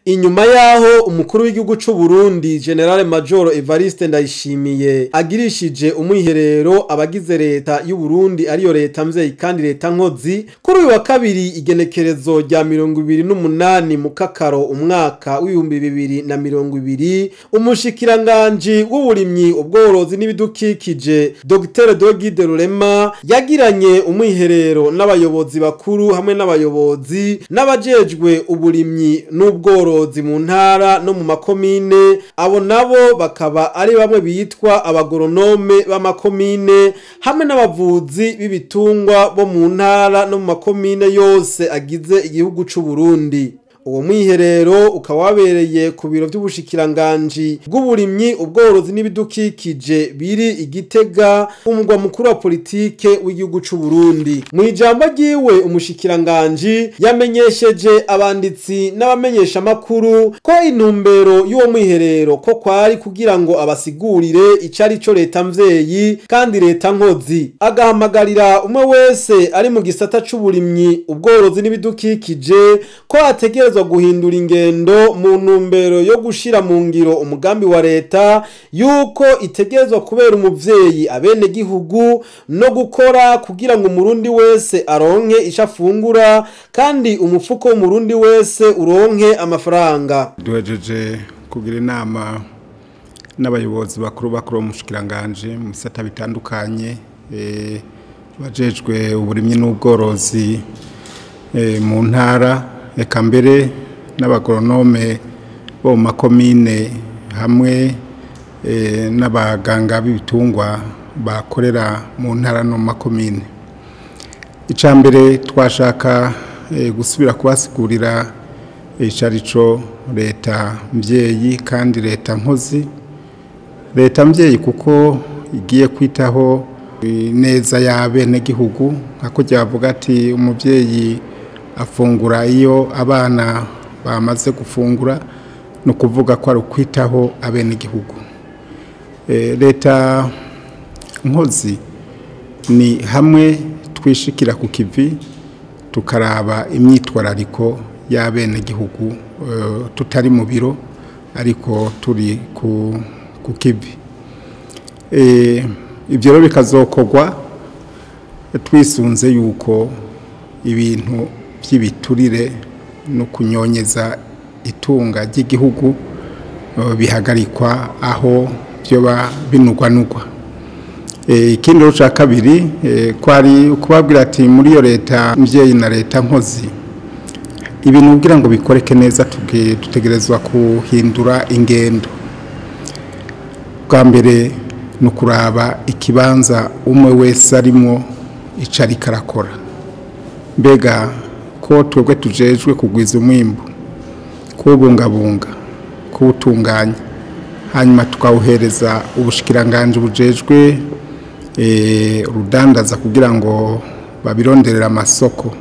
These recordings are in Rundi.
Inyuma yaho umukuru w'igihugu c'u Burundi General Major Evariste Ndayishimiye agirishije umwiherero abagize leta y'u Burundi ariyo leta mvyeyi kandi leta nkozi, kuri uyu wa kabiri igenekerezo rya 28 Mukakaro umwaka w'2020, umushikiranganji w'uburimyi, ubworozi n'ibidukikije Dr Dogide Rurema yagiranye umwiherero n'abayobozi bakuru hamwe n'abayobozi n'abajejwe uburimyi n'ubworozi mu ntara no mu makomine. Abo nabo bakaba ari bamwe bitwa abagoronome b'amakomine hamwe n'abavuzi b'ibitungwa bo mu ntara no mu makomine yose agize igihugu c'u Burundi. Uwo mwiherero ukaba wabereye ku biro by'ubushikiranganji bw'uburimyi, ubworozi n'ibidukikije biri i Gitega, umugwa mukuru wa politike w'igihugu c'u Burundi. Mu ijambo ryiwe umushikiranganji yamenyesheje abanditsi n'abamenyesha makuru ko intumbero y'uwo mwiherero ko kwari kugira ngo abasigurire icari co leta mvyeyi kandi leta nkozi, agahamagarira umwe wese ari mu gisata c'uburimyi, ubworozi n'ibidukikije ko ategerezwa guhindura ingendo mu ntumbero yo gushira mu ngiro umugambi wa leta yuko itegerezwa kubera umuvyeyi abene gihugu no gukora kugira ngo umurundi wese aronke ico afungura kandi umufuko w'umurundi wese uronke amafaranga. Duhejeje kugira inama n'abayobozi bakuru bakuru mu bushikiranganje mu bisata bitandukanye, bajejwe uburimyi n'ubworozi mu ntara, eka mbere n'abagoronome bo mu makomine hamwe n'abaganga b'ibitungwa bakorera mu ntara no mu makomine. Ica mbere twashaka gusubira kubasigurira icarico leta mvyeyi kandi leta nkozi. Leta mvyeyi kuko igiye kwitaho neza y'abenegihugu, nka ryavuga ati umuvyeyi afungura iyo abana bamaze gufungura, no kuvuga ko ari ukwitaho abenegihugu. Leta nkozi ni hamwe twishikira ku kivi tukaraba imyitwarariko y'abenegihugu, tutari mu biro ariko turi ku kivi. Ibyo rero bikazokorwa twisunze yuko ibintu by'ibiturire no kunyonyeza itunga ry'igihugu bihagarikwa aho byoba binugwanugwa. Ikindi rero ca kabiri kwari ukubabwira ati muri iyo leta mvyeyi na leta nkozi ibintu kugira ngo bikoreke neza dutegerezwa kuhindura ingendo. Bwa mbere ni ukuraba ikibanza umwe wese arimwo ico ariko arakora. Mbega ko twebwe tujejwe kugwiza umwimbu, kuwubungabunga, kuwutunganya, hanyuma tukawuhereza ubushikiranganje bujejwe urudandaza kugira ngo babironderere amasoko.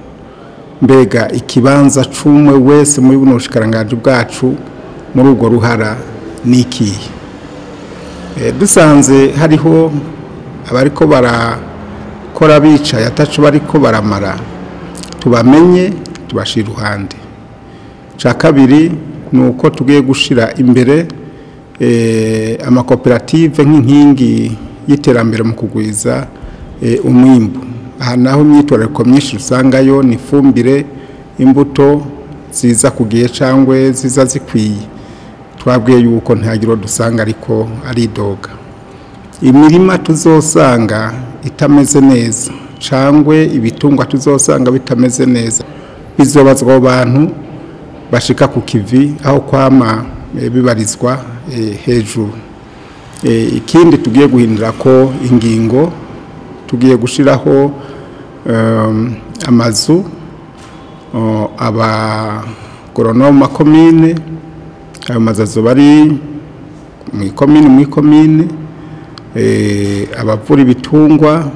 Mbega ikibanza c'umwe wese muri buno bushikiranganje bwacu muri urwo ruhara n'ikihe? Dusanze hariho abariko barakora bicaye ataco bariko baramara, tubamenye tubashira iruhande. Ca kabiri ni uko tugiye gushira imbere amakoperative nk'inkingi y'iterambere mu kugwiza umwimbu. Aha naho imyitwarariko myinshi usangayo ni ifumbire, imbuto ziza ku gihe cangwe ziza zikwiye. Twabwiye yuko ntihagire uwo dusanga ariko aridoga. Imirima tuzosanga itameze neza cangwe ibitungwa tuzosanga bitameze neza, bizobazwa abo bantu bashika ku kivi aho kwama bibarizwa hejuru. Ikindi tugiye guhindura ko ingingo, tugiye gushiraho amazu abagoronome mu makomine. Ayo mazu azoba ari mw'ikomine, abavura ibitungwa,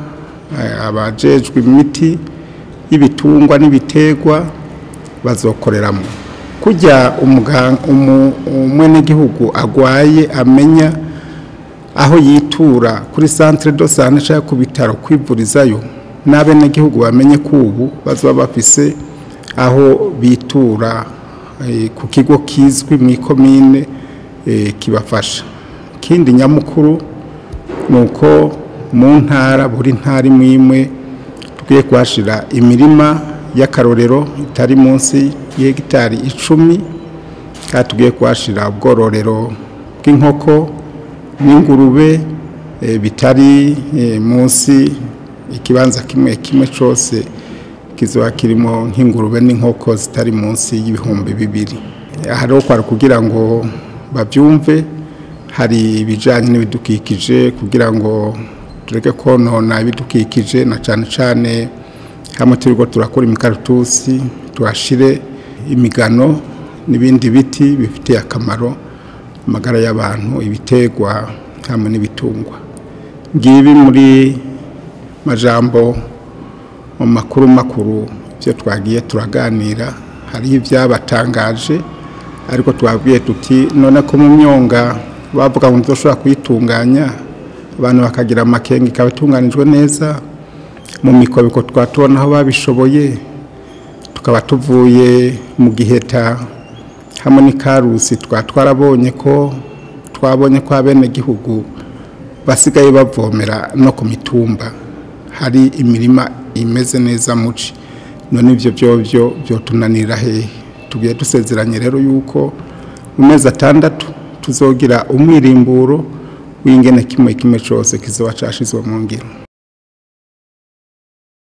abajejwe imiti y'ibitungwa n'ibiterwa bazokoreramo. Kurya umwenegihugu agwaye amenya aho yitura kuri centre de santé canke ku bitaro kwivurizayo, n'abenegihugu bamenye ko ubu bazoba bafise aho bitura ku kigo kizwi mu ikomine kibafasha. Ikindi nyamukuru ni uko mu ntara, buri ntara imwe imwe tugiye kuhashira imirima y'akarorero itari munsi y'hegitari 10, kandi tugiye kuhashira ubwororero bw'inkoko n'ingurube bitari munsi ikibanza kimwe kimwe cyose kizoba kirimo nk'ingurube n'inkoko zitari munsi y'2000. Aha rero kwari kugira ngo babyumve, hari ibijyanye n'ibidukikije kugira ngo tureke konona ibidukikije, na cyane cyane hamwe turiko turakora imikaratusi tuhashire imigano n'ibindi biti bifitiye akamaro amagara y'abantu, ibitegwa hamwe n'ibitungwa. Ngibi muri majambo mu makuru makuru byo twagiye turaganira, hari ibyabatangaje ariko twabwiye tuti none ko mu myonga bavuga ngo ntidushobora kuyitunganya, abantu bakagira amakenga ikaba itunganijwe neza, mu mikobeko twatubona aho babishoboye, tukaba tuvuye mu Giheta hamwe n'Ikarusi twarabonye ko twabonye ko abenegihugu basigaye bavomera no ku mitumba, hari imirima imeze neza muci, none ivyo byovyo byotunanira hehe? Tugiye dusezeranye rero yuko mu mezi 6 tuzogira umwirimburo w'ingene kimwe kimwe cose kizoba cashizwe mu ngiro.